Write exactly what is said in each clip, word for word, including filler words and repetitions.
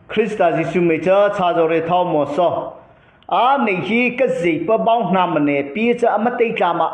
Krista Zisu moh cha chhâzaw reithai mawh sy. Ano he Khazohpa baona maniah pie cha ama tei tlai ma.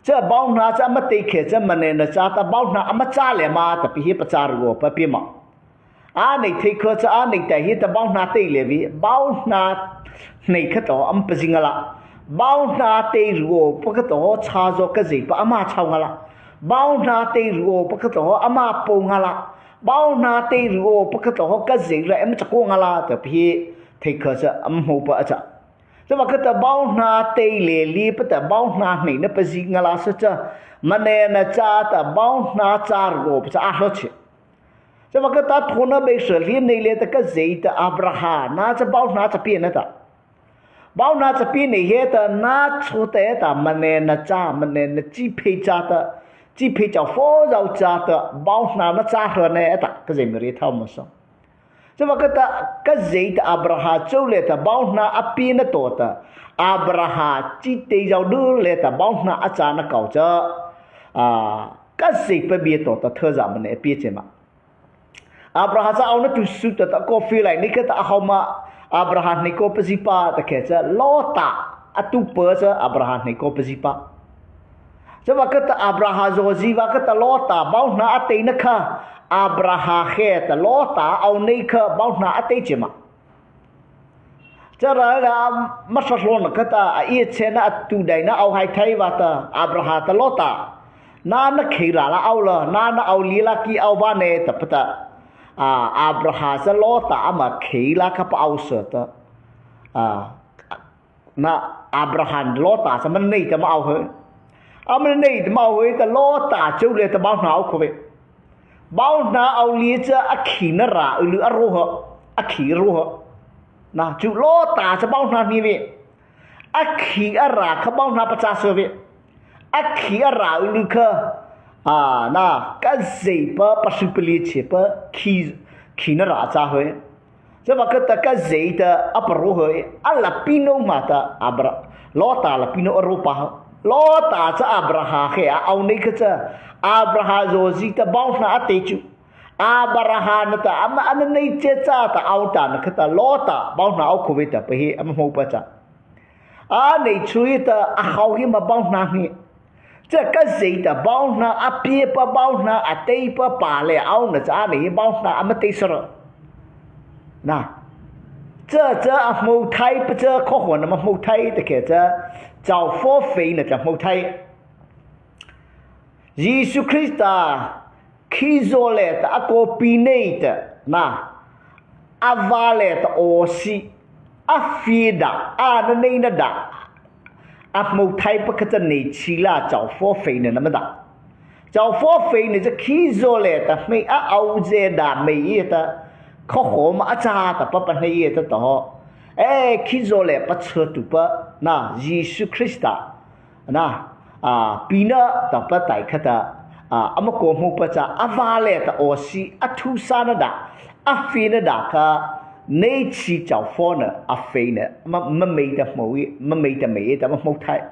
Cha baona cha ama tei khei cha maniah na chata baona ama châ lei ma tahpa he pachâ ru awpa pie ma. Ano thei kha cha ano ta he ta baona tei lei vei, baona hnei kha to ama pazi ngala. Baona tei ru awpa kha to chhâzaw Khazohpa ama chhao ngala. Baona tei ru awpa kha to ama pao ngala. Baona tei ru awpa kha to Khazoh rai ama chakao ngala tahpa he thei kha cha ama hmôpa a châ. Chavâta kha ta baona tei lei leipa ta baona hnei na pazi ngala sy cha, maniah na chata baona châ ru awpa cha a hlaochi. Chavâta kha ta thôhna Bible liata Khazoh ta Abrahâ na cha baona cha pie na ta. Baona cha pie na he ta na chô ta he ta maniah na châ, maniah na chi phei chata, chi phei chao pho zao chata baona na châ hra na he ta Khazoh mi reithai mawh sy. Chavâta kha ta Khazoh ta Abrahâ chô lei ta baona a pie na to ta, Abrahâ chi tei zao du lei ta baona a châ na kô cha, a, Khazohpa bie to ta thei za maniah a pie chi ma. Abrahâ cha aw na tu su ta ta kô phi lai ni kha ta a hao ma, Abrahâ hnei kô pazipa ta khei cha Lota a tu pa cha Abrahâ hnei kô pazipa. Chavâta kha ta Abrahâ zawhzi vâta kha ta Lota baona a tei na kha, Abrahâ he ta Lota aw nei kha baona a tei chi ma. Chara la ama sa hlaona kha ta a ei chena a tu dei na aw hai thai vâta Abrahâ ta Lota, na na khei ra la aw la, na na aw lei la ki aw ba ne tahpa ta, a, Abrahâ cha Lota ama khei la kha pa aw sy ta, a, na Abrahâ Lota cha ama nei ta ma aw hei. Ama nei ta ma aw hei ta Lota chô lei ta baona aw khao vei. Baona aw lei cha a khina ra u lu a ro ha, a khi ro ha. Na chu Lota cha baona ni vei. A khi a ra kha baona pachâ sy vei. A khi a ra u lu kha, a, na Khazohpa pasu pali chi pa khi, khina ra cha hei. Chavâta kha ta Khazoh ta a paro hei, a la pi no ma ta Abra-, Lota la pi no a ro pa ha. Lota cha Abrahâ he a aw nei kha cha, Abrahâ zawhzi ta baona a tei chu. Abrahâ na ta ama ana nei chi cha ta aw ta na kha ta Lota baona aw khao vei tahpa he ama hmôpa cha. A nei chu ta a hao he ma baona ni. Cha Khazoh ta baona a pie pa baona a tei pa pa lei aw na cha a nei baona ama tei sy ra. Na. Cha cha a hmô thai pa cha kho hua na ma hmô thai ta khei cha, chao pho fei na cha hmô thai. Zisu Krista khizaw lei ta a kô pi nei ta, na, a vâ lei ta awsi, a fie da, a na nei na da, a hmô thai pa kha cha nei chi la chao pho fei na na ma da. Chao pho fei na cha khizaw lei ta hmei a aw zy da mei ei ta, kho hua ma a châ ta pa pa hnei ei ta to. E, khizaw lei pachâtuhpa, na, Zisu Krista. Na, a, pi na tahpa tai kha ta, a, ama kô hmôpa cha, a vâ lei ta awsi, a thu sa na da, a fie na da kha, nei chi chao pho na, a fei na, ma, ma mei ta hmô ei, ma mei ta mei ei ta ma hmô thai.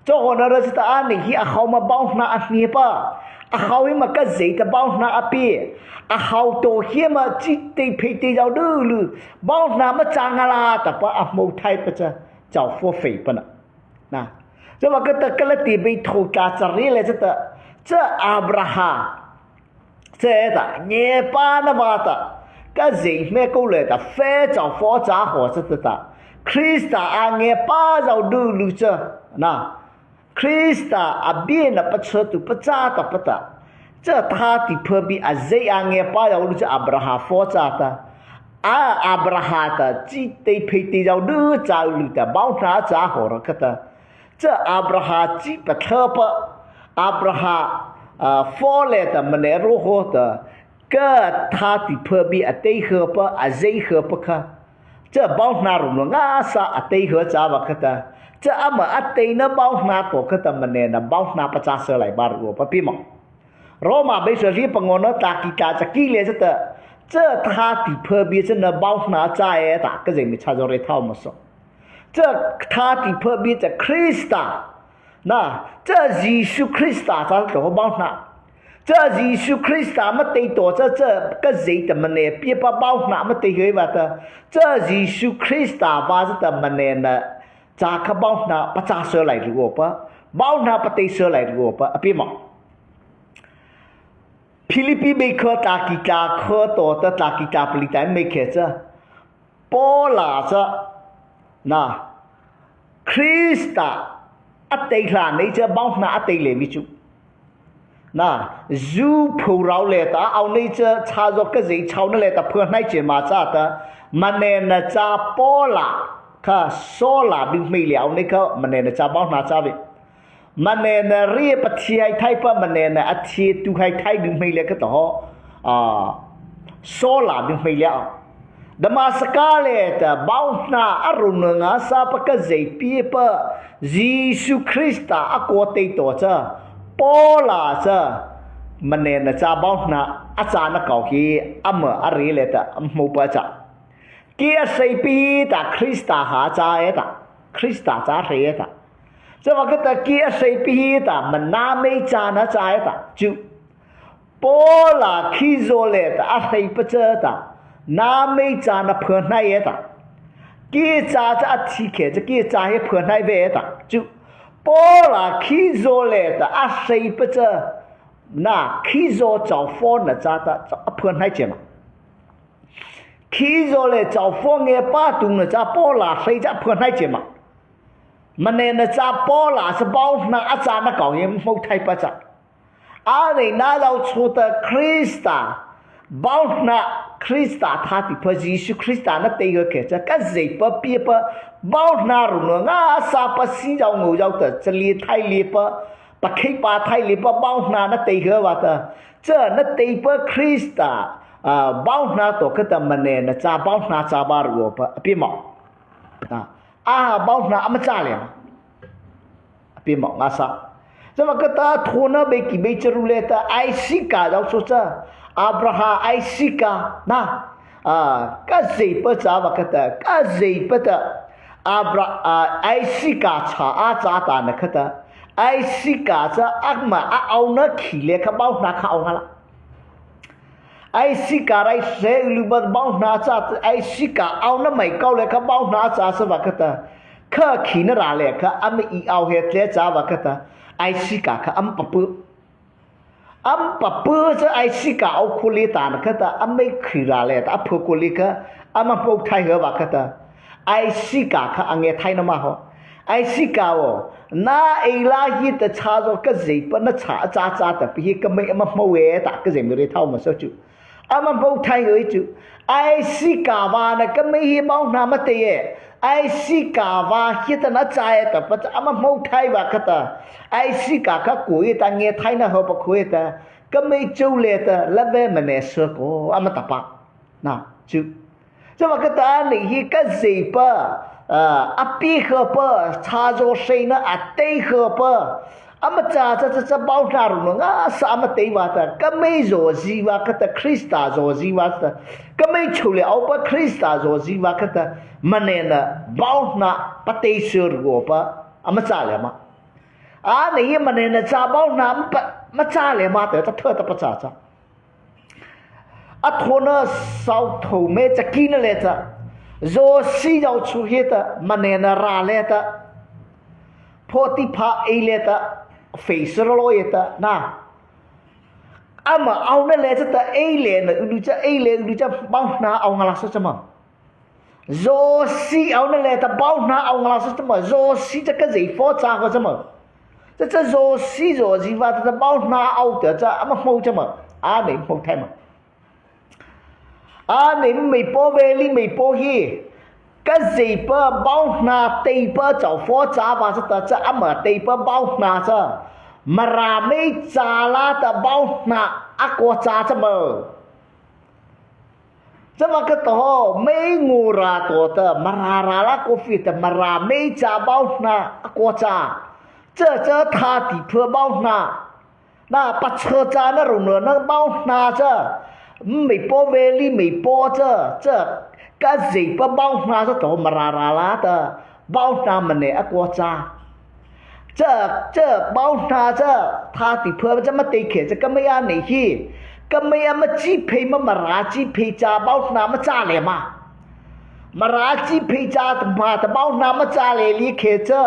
Chahawhna râh cha ta a nei he a hao ma baona a hmia pa, a hao he ma Khazoh ta baona a pie, a hao to he ma chi tei phei tei zao du lu, baona ma châ ngala tahpa a hmô thai pa cha, chao pho fei pa na. Na. Chavâta kha ta Galati bie thôh tlâh chariet lei cha ta, cha Abrahâ, cha ta, ngiapâna vâta, Khazoh hmia kô lei ta, fei chao pho châ haw cha ta ta, Krista a ngiapâ zao du lu cha, na, Krista a bie na pachâtuhpa châ tahpa ta, cha thâtihpha bie a zie a ngiapâ zao lu cha Abrahâ pho châ ta, a Abrahâ ta chi tei phei tei zao du châ lu ta, baona châ haw ra kha ta, cha Abrahâ chi pathla pa, Abrahâ, a, pho lei ta mania ro haw ta, kha thâtihpha bie a tei ha pa, a zie ha pa kha, cha baona ru no ngâsâ a tei ha châ vâ kha ta, cha ama a tei na baona to kha ta mania na baona pachâ sy lai ba ru awpa pie ma. Rômâ bie sawhli pangawh na ta ki ta cha ki lei cha ta, cha thâtihpha bie cha na baona châ ei ta, Khazoh mi chhâzaw reithai mawh sy. Cha thâtihpha bie cha Krista, na, cha Zisu Krista cha ta baona. Cha Zisu Krista ama tei to cha, cha Khazoh ta maniah piepa baona ama tei hei vâta, cha Zisu Krista vâ cha ta maniah na cha kha baona pachâ sala ru awpa, baona patei sala ru awpa a pie ma. Philippi bykha ta ki ta kha to ta ta ki ta pali ta mei khe cha, Pawla cha, na, Krista a tei hla nei cha baona a tei le mi chu. Na, zu pho rao le ta, ao nei cha cha zo ka zei chau na le ta pho nai che ma cha ta, mane na cha Pawla kha Sawla bi mei le ao nei kha mane na cha baona cha ve. Mane na ri pathi hai thai pa mane na athi tu hai thai bi mei le kha ta ho. A, Sawla bi mei le a. Damaska le ta baona a ru na nga sa pa ka zei pi pa Zisu Krista a ko tei to cha. Pawla cha mane na cha baona a cha na kau hi ama a ri le ta a mo pa cha. Ki a sei pi ta Krista ha cha e ta. Krista cha re e ta. Cha va ka ta ki a sei pi ta mana mei cha na cha e ta. Chu. Pawla khizaw le ta a hrei pa cha ta, na mei cha na pho nai e ta. Ki cha cha a thi khe cha ki cha he pho nai ve e ta. Chu, Pawla khizaw le ta a hrei pa cha, na khizaw chau fo na cha ta, cha a pho nai che ma. Khizaw le chau fo nge pa tung na cha Pawla hrei cha a pho nai che ma. Mane na cha Pawla sa baona a cha na kau he mo thai pa cha. A nei na lau chu ta Krista, baona Krista tha ti pha Zisu Krista na tei ha khe cha, ka zei pa pie pa, baona ru na nga sa pa si zau ngau zau ta, cha li thai li pa, pa khei pa thai li pa, baona na tei ha va ta, cha na tei pa Krista, a, baona to ka ta mane na cha baona cha ba ru pa, a pi ma. A, a baona ama cha le ma. A pi ma nga sa. Cha ma ka ta thona be ki be charu le ta Isaka dau so cha. Abraham Isaka na. A, ka zei pa cha va ka ta. Ka zei pa ta. Abra, a, Isaka cha a cha ta na ka ta. Isaka cha ama a au na khi le ka baona ka au nga la. Isaka rai se ulu ba baona cha, Isaka au na mai kau le ka baona cha sa va ka ta. Ka khi na ra le ka ama i au he tle cha va ka ta. Isaka ka ama pa pu. Ama pa pu cha Isaka au ko le ta na ka ta, ama khi ra le ta, a pho ko le ka, ama pho thai ha va ka ta. Isaka ka a nge thai na ma ho. Isaka o, na ei la hi ta cha zo ka zei pa na cha, cha, cha ta pi hi ka mei ama mo e ta ka zei mi re thau ma so chu. Ama mo thai hoi chu. Isaka va na ka mei hi baona ma te e. Isaka va hi ta na cha e ta pa cha ama mo thai va ka ta. Isaka ka ko e ta nge thai na ho pa ko e ta. Ka mei chu le ta la ve ma ne so ko ama ta pa. Na, chu. Cha va ka ta nei hi ka zei pa, a, a pi ha pa, cha zo sei na a tei ha pa. Ama cha cha cha cha baona ru na nga sa ama tei va ta. Ka mei zo zi va ka ta Krista zo zi va ta. Ka mei chu le au pa Krista zo zi va ka ta. Mane na baona pa tei su ru pa. Ama cha le ma. A nei hi mane na cha baona ma pa, ma cha le ma ta, ta tha ta pa cha cha. A thona sau tho me cha ki na le ta. Zo si zau chu he ta, mane na ra le ta. Pho ti pha ei le ta, fei sir lo e ta, na. Ama au na le cha ta, ei le na, ulu cha, ei le, ulu cha, baona au nga la so cha ma. Zo si au na le ta baona au nga la so cha ma, zo si cha ka zei fo cha ko cha ma. Cha cha zo si zo zi va ta baona au ta cha ama mo cha ma. A nei mo thai ma. A nei mei po ve li mei po hi. Ka zei pa baona tei pa chau fo cha va cha ta cha ama tei pa baona cha. Mara mei cha la ta baona a ko cha cha ma. Cha va ka to, mei ngu ra to ta, mara ra la ko fi ta, mara mei cha baona a ko cha. Cha cha tha ti pha baona. Na pa cha cha na ru na na baona cha. Mei po ve li mei po cha, cha ka zei pa baona cha to mara ra la ta. Baona mane a ko cha. Cha, cha baona cha, thâtihpha cha ama tei khei cha keimo a hnei hih. Keimo ama chhiphei ma, Mara chhiphei cha baona ama châ lei ma. Mara chhiphei cha ta ma ta baona ama châ lei lei khei cha.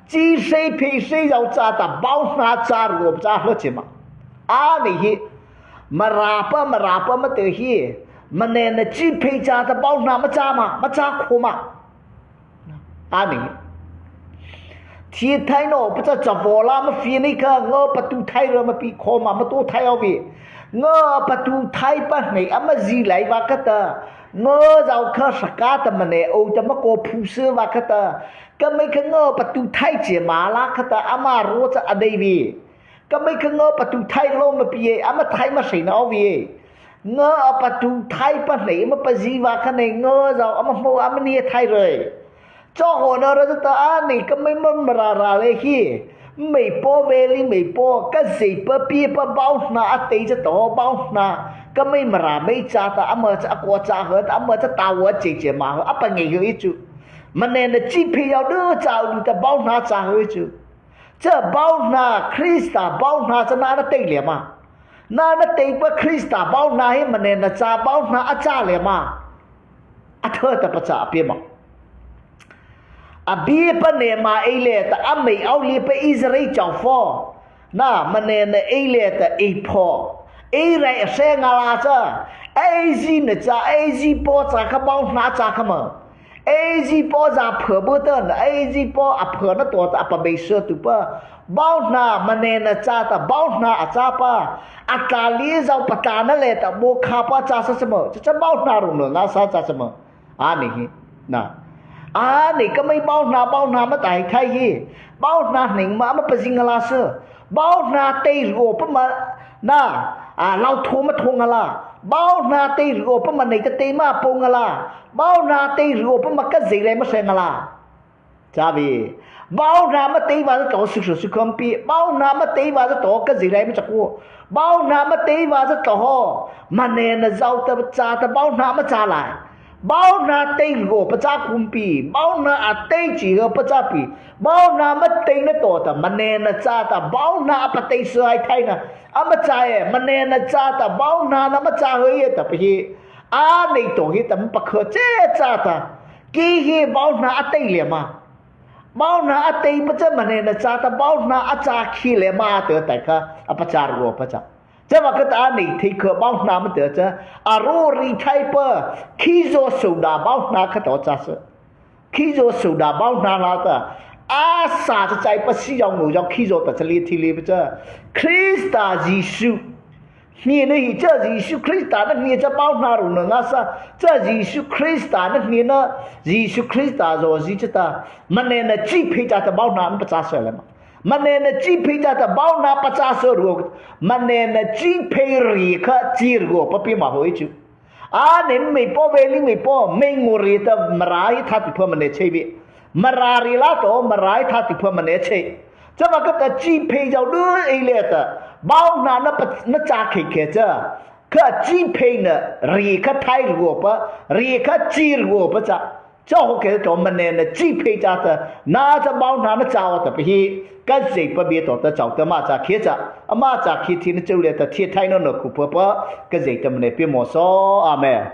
Chhi sei phei sei zao cha ta baona châ ru cha hlâ chi ma. A hnei hih. Mara pa, Mara pa ama tei hih. Mane na chhiphei cha ta baona ama châ ma, ama châ khao ma. A hnei. Thi thai no, pa cha cha vaw la ama phi nei kha, nga patu thai ra ama pi khao ma, ama to thai aw vi. Nga patu thai pa hnei ama zi lai va kha ta. Nga zao kha saka ta mane o ta ama ko phu se va kha ta. Keimo kha nga patu thai chi ma la kha ta, ama ro cha a dei vi. Keimo kha nga patu thai lo ama pi e, ama thai ama sei na aw vi e. Nga a patu thai pa hnei ama pazi va kha nei, nga zao ama hmo ama nie thai rei. Cha hawhna ra cha ta a hnei keimo ma Mara ra lei hih. Mei paw ve lei mei paw, ka zei pa pi pa baona a tei cha to baona. Keimo Mara mei cha ta ama cha a ko cha ha ta ama cha ta wa che che ma ha, a pa ngei ha i chu. Mane na chhiphei yao du cha u ta baona cha ha i chu. Cha baona, Krista baona cha na na tei lei ma. Na na tei pa Krista baona hih mane na cha baona a châ lei ma. A thei ta pa cha a pie ma. A bie pa ne ma ei lei ta a mei aw lei pa Israel chau pho. Na mane na ei lei ta ei pho. Ei rai a se nga la cha. Ei zi na cha, ei zi paw cha kha baona cha kha ma. Ei zi paw za pha bu ta na, ei zi paw a pha na to ta a pa bei sa tu pa. Baona mane na cha ta, baona a cha pa. A tla li zao pa tla na lei ta bo kha pa cha sa sa ma. Cha cha baona rung na nga sa cha sa ma. A hnei hih. Na. A hnei keimo baona, baona ama tei thai hih. Baona hnei ma ama pazi nga la sa. Baona tei ru pa ma na, a, lau tho ma tho nga la. Baona tei ru pa ma nei ta tei ma po nga la. Baona tei ru pa ma ka zei lei ma se nga la. Cha vi. Baona ama tei va cha to su su su kham pi. Baona ama tei va cha to ka zei lei ma cha ko. Baona ama tei va cha to ho. Mane na zao ta cha ta baona ama châ lai. Baona tei ru pa cha khum pi, baona a tei chi ha pa cha pi, baona ama tei na to ta, mane na cha ta, baona a pa tei sa hai thai na, ama châ e, mane na cha ta, baona na ama châ ha e ta pa hih, a hnei to hih ta ama pa kha che cha ta, ki hih baona a tei lei ma. Baona a tei pa cha mane na cha ta, baona a châ khi lei ma ta tai kha, a pa châ ru pa cha. Cha ma kha ta a hnei thei kha baona ma ta cha, a ro ri thai pa, khizaw soda baona kha to cha sa. Khizaw soda baona la ta, a sa cha chai pa si yao ngo yao khizaw ta cha lei thi lei pa cha. Krista Zisu. Hnie na hih cha Zisu Krista na hnie cha baona rung na nga sa. Cha Zisu Krista na hnie na, Zisu Krista zaw zi cha ta. Mane na chhiphei cha ta baona ama pa châ sa lei ma. Mane na chhiphei cha ta baona pa châ sa ru. Mane na chhiphei ri kha chi ru pa pi ma ho i chu. A hnei mei paw ve lei mei paw, mei ngo ri ta Mara hih thâtihpha mane chei vi. Mara ri la to, Mara hih thâtihpha mane chei. Cha ma kha ta chhiphei zao du ei lei ta. Baona na pa, na châ khei khei cha. Kha chhiphei na ri kha thai ru pa, ri kha chi ru pa cha. Cha ho khei to mane na chhiphei cha ta, na cha baona na châ aw ta pa hih, ka zei pa bie to ta chau ta ama châ khei cha, ama châ khei thi na chau lei ta thi thai no na ku pa pa, ka zei ta mane pie mo so, amen.